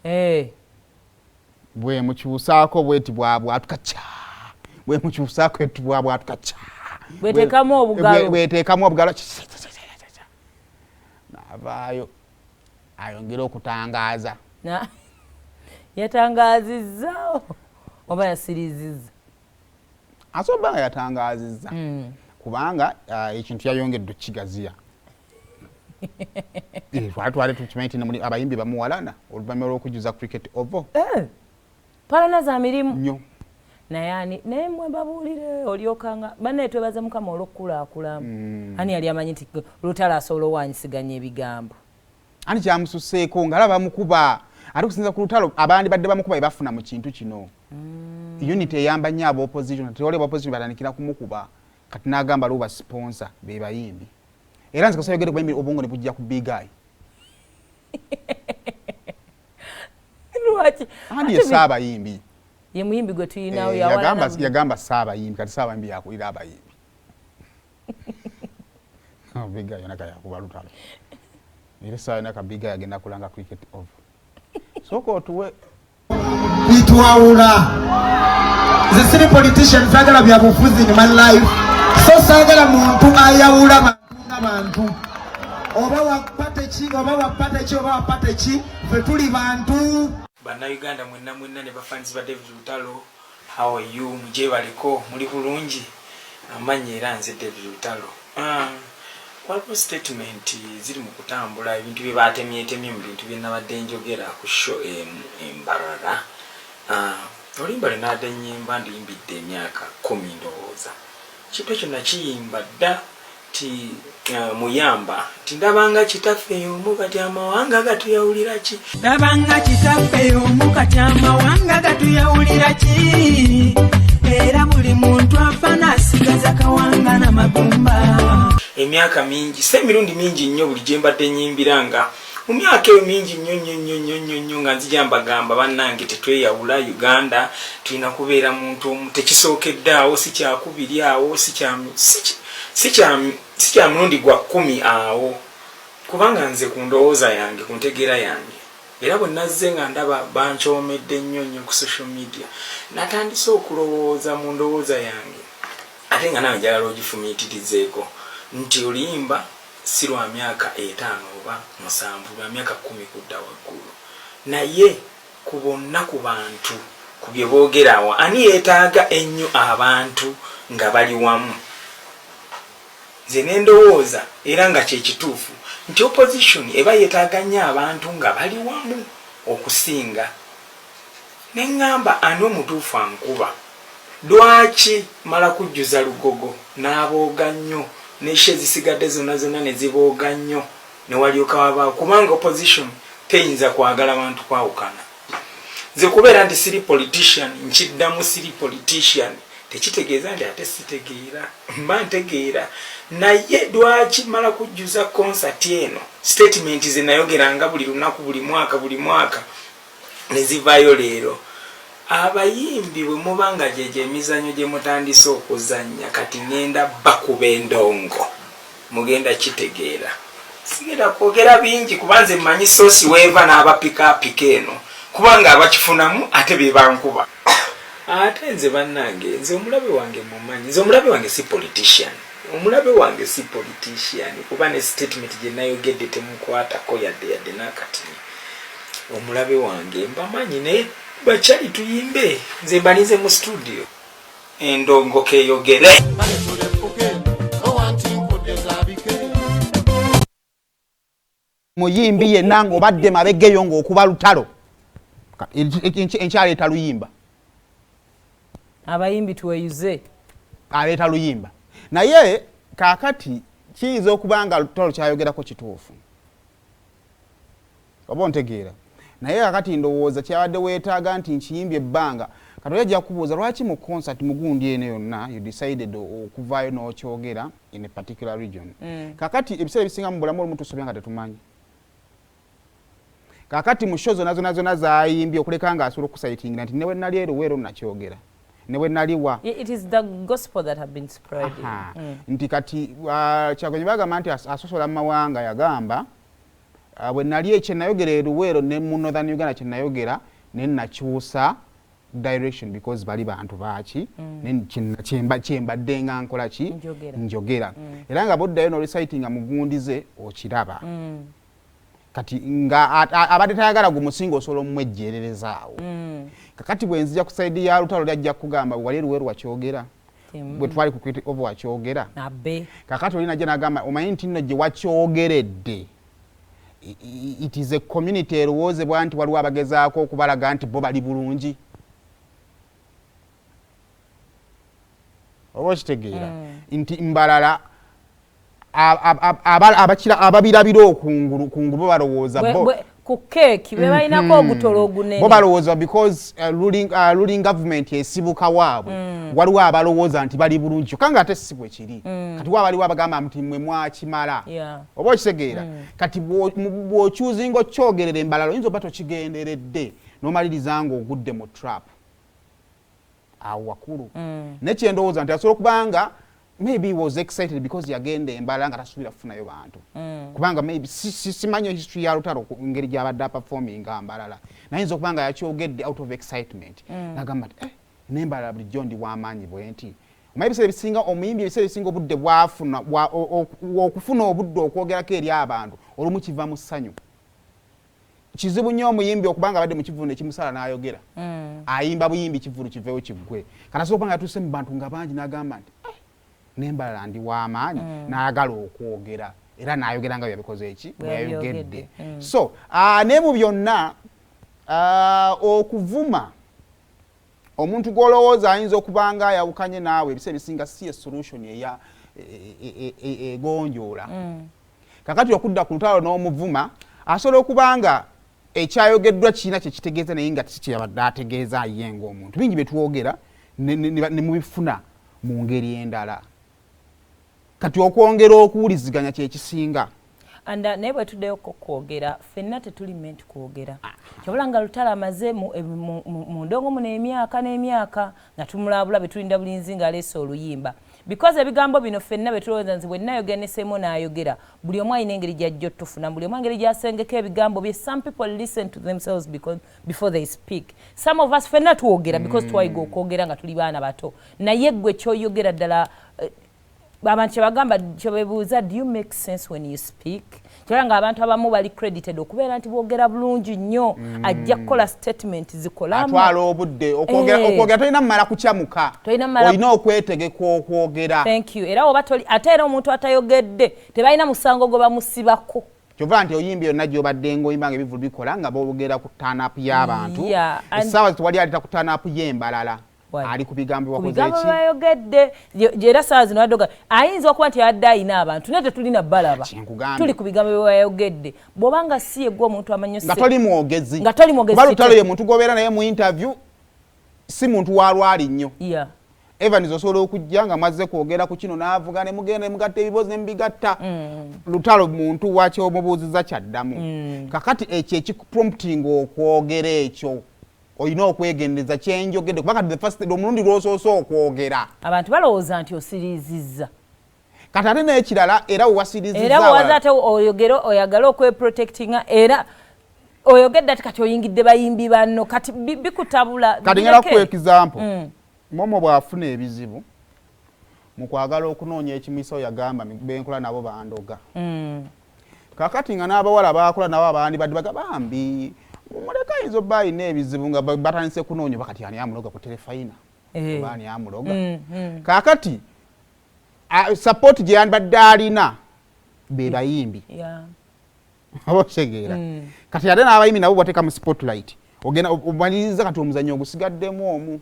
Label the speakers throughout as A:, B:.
A: Eh.
B: Bwemukyusaako bweti bwabwatuka kya, bwemukyusaako eti bwabwatuka kya,
A: bweteekamu obugalo,
B: bweteekamu obugalo, naavaayo ayongere okutangaaza.
A: Yatangaazizza oba yasirizizza?
B: Asobola nga yatangaazizza, kubanga ekintu yayongedde okukigaziya. Twali twali tukimanyi nti abayimbi bamuwalana oluvannyuma lw'okujjuza Cricket Oval.
A: Palana za mirimu
B: nnyo.
A: Naye ani, naye mwe babuulire, olyokanga bannaye twebaze Mukama olw'okukulaakulaamu. Ani yali amanyi nti Lutalo asobola owanyisiganya ebigambo?
B: Ani kyamususeeko ng'alaba bamukuba, ate okusinza ku Lutalo abandi badde bamukuba bebafuna mu kintu kino. Unity eyamba nnyo aba opposition, tewali aba opposition batandikira kumukuba. Kati n'agamba luba sponsor be bayimbi, era nze kasayogere ku bayimbi, obwongo ne bujja ku Big Eye.
A: Lwaki?
B: Andi ye saabayimbi.
A: Ye muyimbi gwe tuyinawo.
B: Yagamba saabayimbi, kati saabayimbi yakulira abayimbi. Big Eye yona kayakuba Lutalo, era essaawa yona ka Big Eye agenda kulanga Cricket Oval. Sooka otuwe.
C: Bitwawula. Nze siri politician, sagala byabufuzi in my life, so sagala muntu ayawula bantu nga bantu, oba wapate ki, oba wapate ki, oba wapate ki, ffe tuli bantu.
D: Bannayuganda mwenna mwenna ne bafanzi ba David Lutalo, how are you? Mugyebaleko, muli bulungi? Amannya era nze David Lutalo. Waliwo statement ziri mu kutambula, ebintu bye batemyetemye mu bintu bye nabadde njogera ku show Embarara. Oluyimba lwe nabadde nnyimba nduyimbidde emyaka 10 ndowooza. Kintu ekyo nakiyimba dda ti muyamba ti ndabanga kitaffe omu, kati amawanga gatuyawulira ki?
E: Ndabanga kitaffe omu, kati amawanga gatuyawulira ki? Era buli muntu afa n'asigaza kawanga n'amagumba.
D: Emyaka mingi, si emirundi mingi nnyo, buli gye mbadde nyimbira nga mu myaka eyo mingi nnyo nnyo nnyo nnyo nnyo nnyo nga nzija mbagamba, bannange, tetweyawula, Uganda tulina kubeera muntu omu. Tekisookedde awo, si kyakubiri awo, si kya mulundi gwa 10 awo, kubanga nze ku ndowooza yange, ku ntegeera yange, era bwe nazze nga ndaba bankyomedde nnyo nnyo ku social media, natandise okulowooza mu ndowooza yange, ate nga nawe njagala ogifumiitirizeeko, nti oluyimba si lwa myaka 5 oba 7, lwa myaka 10 kudda waggulu. Naye ku bonna, ku bantu, ku bye boogera awo, ani yeetaaga ennyo abantu nga bali wamu? Nze nendowooza, era nga kyekituufu, nti opposition eba yeetaaga nnyo abantu nga bali wamu okusinga. Neŋŋamba, ani omutuufu ankuba? Lwaki mala kujjuza Lugogo n'abooga nnyo, nesha ezisigadde zonna zonna ne zibooga nnyo, ne walyoka wabaawo? Kubanga opposition teyinza kwagala bantu kwawukana. Nze kubeera nti siri politician, nkiddamu, siri politician, tekitegeeza nti ate sitegeera. Mba ntegeera, naye lwaki mala kujjuza concert eno statement ze nayogeranga buli lunaku, buli mwaka, buli mwaka, ne zivaayo leero? Abayimbi, bwe muba nga gyegyo emizannyo gye mutandise okuzannya, kati ŋŋenda bakuba endongo, mugenda kitegeera. Sigenda kwogera bingi, kuba nze mmanyi source weeva n'abapikaapika eno, kubanga abakifunamu ate be bankuba. Ate nze bannange, nze omulabe wange mumanyi. Nze omulabe wange si politician, omulabe wange si politician, kuba ne statement gye nayogedde temukwatako yadde yadde n'akatini. Omulabe wange mbamanyi, naye bakyali tuyimbe, nze mbalinze mu studio, endongo keyogere.
F: Kale tulefuke owanti nkudde zabike.
B: Muyimbi yenna ng'obadde mabegeyo ng'okuba Lutalo, enkyaleeta luyimba.
A: Abayimbi tweyuze.
B: Aleeta luyimba, naye kaakati kiyinza okuba nga Lutalo kyayogerako kituufu, oba ontegeera? Naye kakati ndowooza kyabadde weetaaga nti nkiyimbye ebbanga, kati oli ajja kukubuuza lwaki mu concert mugundi eno yonna you decided okuvaayo n'okyogera in a particular region. Kakati ebiseera ebisinga mu bulamu olumu tusobya nga tetumanyi. Kakati mu show zonna zonna zonna zayimbye, okuleka nga asobola okucitingira nti newe nali eruweero nakyogera, newe naliwa.
A: It is the gospel that have been spreading.
B: Nti kati Kyagulanyi bagamba nti asosola mu mawanga, yagamba Bwe nali kyenayogera eruweero ne mu Northern Uganda, kyenayogera ne nakyusa direction because bali bantu baki. Kyembadde nga nkola ki? Njogera. Era nga boddayo n'orecitinga mugundize okiraba. Kati nga abadde tayagala gumusinga, osobola omumwejjeererezaawo. Kakati bwe nzija ku side ya Lutalo, lyajja kugamba wali eruweero wakyogera, bwe twali ku Creative Oval wakyogera. Kakati oli najja nagamba, omanyi nti nno gye wakyogeredde, it is a community erowoozebwa nti waliwo abagezaako okubalaga nti bo bali bulungi, oba okitegeera nti mbalala ababirabira okungulu kungulu bo balowooza bo
A: ku keeki be balinako ogutolo ogunene.
B: Bo balowooza because ruling government esibuka waabwe. Waliwo abalowooza nti bali bulungi, kyokka nga ate si bwe kiri. Kati wa baliwo abagamba nti mmwe mwakimala, oba okitegeera. Kati bw'ochoosinga okyogerera embalala, oyinza oba tokigenderedde n'omaliriza nga ogudde mu trap. Awo wakulu. Naye kyendowooza nti asobola okubanga maybe he was excited because yagenda embala nga tasuubira kufunayo bantu, kubanga maybe simanyi history ya Lutalo ngeri gyabadde aperforminga mbalala, naye ayinza okuba nga yakyogedde out of excitement. Nagamba nti, "Eh, nembalala bulijjo ndi w'amaanyi bwe nti." Omanyi ebiseera ebisinga omuyimbi, ebiseera ebisinga obudde bwafuna okufuna obudde okwogerako eri abantu olumu kiva mu ssanyu. Kizibu nnyo omuyimbi okubanga abadde mu kivulu nekimusala n'ayogera. Ayimba buyimbi, kivulu kiveewo kiggwe. Kati asobola okuba nga yatuuse mu bantu nga bangi n'agamba nti, "Eh, nembalala ndi w'amaanyi," n'ayagala okwogera era n'ayogera nga byabikoze eki
A: Bwe
B: bweyayogedde.
A: yayogedde.
B: So ne mu byonna, okuvuma omuntu gw'olowooza ayinza okuba nga ayawukanye naawe, ebiseera ebisinga si ye solution eya egonjoola. Kakati okudda ku Lutalo n'omuvuma, asobola okuba nga ekyayogeddwa kirina kyekitegeeza, naye nga si kyeyabadde ategeeza ye ng'omuntu. Bingi bye twogera ne mubifuna mu ngeri endala. Kati okwongera okuwuliziganya kyekisinga.
A: And naye bwe tuddeyo ko kwogera, ffenna tetuli meant kwogera. Kyobula nga Lutalo amaze mu ndongo muno emyaka n'emyaka nga tumulabula, betulinda bulinzi ng'aleese oluyimba, because ebigambo bino ffenna betulowooza nti bwe nayogera ne Seemo n'ayogera, buli omu alina engeri gy'ajja otufuna, buli omu engeri gy'asengeka ebigambo bye. Some people listen to themselves because before they speak. Some of us ffenna twogera because twayiga okwogera nga tuli baana bato, naye ggwe kyoyogera ddala, abantu kyebagamba, kyebebuuza, do you make sense when you speak? Kyolaba nga abantu abamu bali credited okubeera nti boogera bulungi nnyo, ajja kukola statement zikolamu.
B: Atwala obudde okwogera. Okwogera tolina mumala kukyamuka. Olina okwetegeka okwogera.
A: Thank you. Era oba toli, ate era omuntu atayogedde tebalina musango gwe bamusibako.
B: Kyova nti oyimbi yonna gyobadde ngaoyimba nga ebivulu bikola nga boogera ku turn-up y'abantu. Essaawa tewali aleta ku turn-up y'embalala.
A: Why?
B: Ali ku bigambo
A: ku
B: wakoze
A: bigambo
B: ki?
A: Bayogedde era saawa zino addoga ayinza okuba nti yadde ayina abantu, naye tetulina balaba.
B: Kyenkugambye.
A: Tuli ku bigambo bye bayogedde. Bw'obanga si yeggwe omuntu amanyi
B: nga toli mwogezi.
A: Nga toli mwogezi,
B: Kuba Lutalo ye muntu gwobeera naye mu interview, si muntu walwali nnyo. Evans osobola okujja nga mwazze kwogera ku kino n'avuga ne mugenda ne mugatta ebibuuzo ne mubigatta. Lutalo muntu wakyomubuuziza kyaddamu. Kakati ekyo ekikuprompting okwogera ekyo, olina okwegendereza kyenjogedde, kuba kati the first omulundi lwosoose okwogera,
A: abantu balowooza nti osiriizizza.
B: Kati ate n'ekirala era wewasiriizizza
A: Era bwewaza ate oyogere, oyagale okweprotectinga, era oyogedde ati kati oyingidde bayimbi banno, kati bikutabula.
B: Kati ngenda
A: Bireke.
B: kuwa example. Momo bw'afuna ebizibu mu kwagala okunoonya ekimiso, yagamba benkola nabo bandoga. Kakati nga n'abawala bakola nabo abandi badde baga bambi mumuleka, ayinza obba alina ebizibu, nga batandise kunoonya oba kati ani amuloga ku terefayina, oba ani amuloga. Kakati support gye yandibadde alina be bayimbi, oba okitegeera. Kati ate n'abayimbi nabo bwateeka mu spotlight, ogenda omaliriza kati omuzannyo ogusigaddemu omu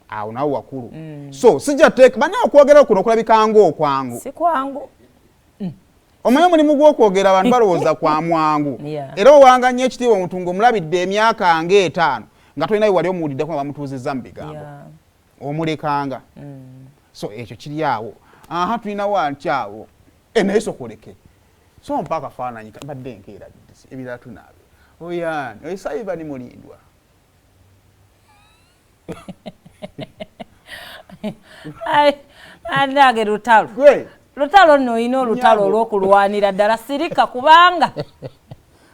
B: awo nawo wakulu. So sijja teeka bana okwogera kuno okulabika ng'okwangu.
A: Si kwangu.
B: Omanyi omulimu gw'okwogera abantu balowooza kwa mwangu. Era owanga nnyo ekitiibwa omuntu ng'omulabidde emyaka ng'etaano nga tolina we wali omuwuliddeko nga bamutuuzizza mu bigambo, omulekanga. So ekyo kiri awo. Aha, tulinawo anti awo. Naye sokoleke so mpa akafaananyi mbadde nkeera ebirala tunaabe oyani oyo Saivani Mulindwa.
A: Ai, anage Lutalo.
B: Gwe.
A: Lutalo nno olina olutalo olw'okulwanira ddala, sirika kubanga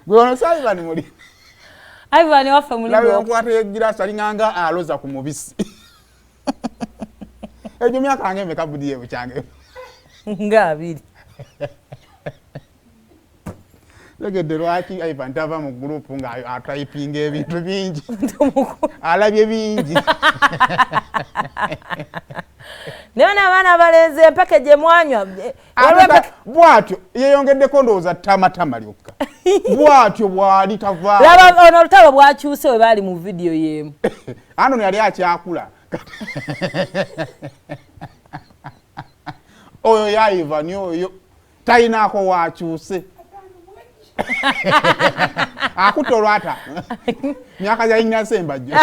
B: gwe ono si Ivan muli
A: Ivan waffe
B: mulaba enkwata y'egiraasi alinganga aloza ku mubisi. Egyo myaka nga emeka budiye bukyange
A: nga 2.
B: Tegedde lwaki Ivan tava mu gurupu nga atayipinga ebintu bingi, alabye bingi.
A: Naye n'abaana abalenzi empeke gye mwanywa
B: bw'atyo yeeyongeddeko ndowooza tamatama lyokka bw'atyo bw'ali tava.
A: Laba ono olutalo bwakyuse we baali mu vidiyo y'emu.
B: Ano yali akyakula oyo ya Ivan oyo talinaako wakyuse akutte olwata myaka gya Nyina Sembajjo.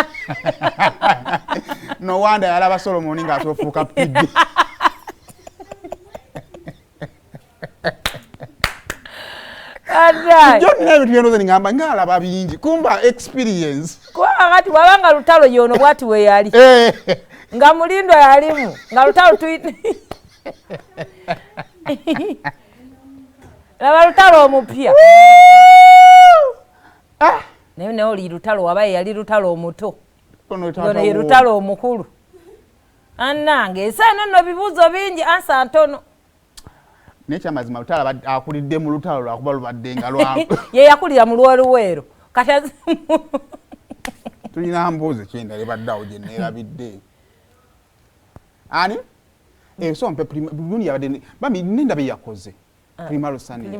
B: No wonder yalaba Solomoni ng'asofuuka piddi. John ebintu byenoze ningamba ng'alaba bingi kumba experience.
A: Kubanga kati bw'abanga Lutalo yono bw'ati we yali nga Mulindwa yalimu nga Lutalo laba Lutalo omupya. Naye naye oli Lutalo wabaye yali Lutalo omuto, ono ye Lutalo omukulu. Annange ensi eno nno bibuuzo bingi, ansa ntono.
B: Naye kyamazima Lutalo akulidde mu lutalo lwakuba lubadde nga lwa
A: ye yakulira mu Lweruweero. Kati
B: tulina mbuuzi kyendala ebadde awo gye neerabidde. Ani? So mpe Prima yabadde bambi nenda bye yakoze. Prima Lusani.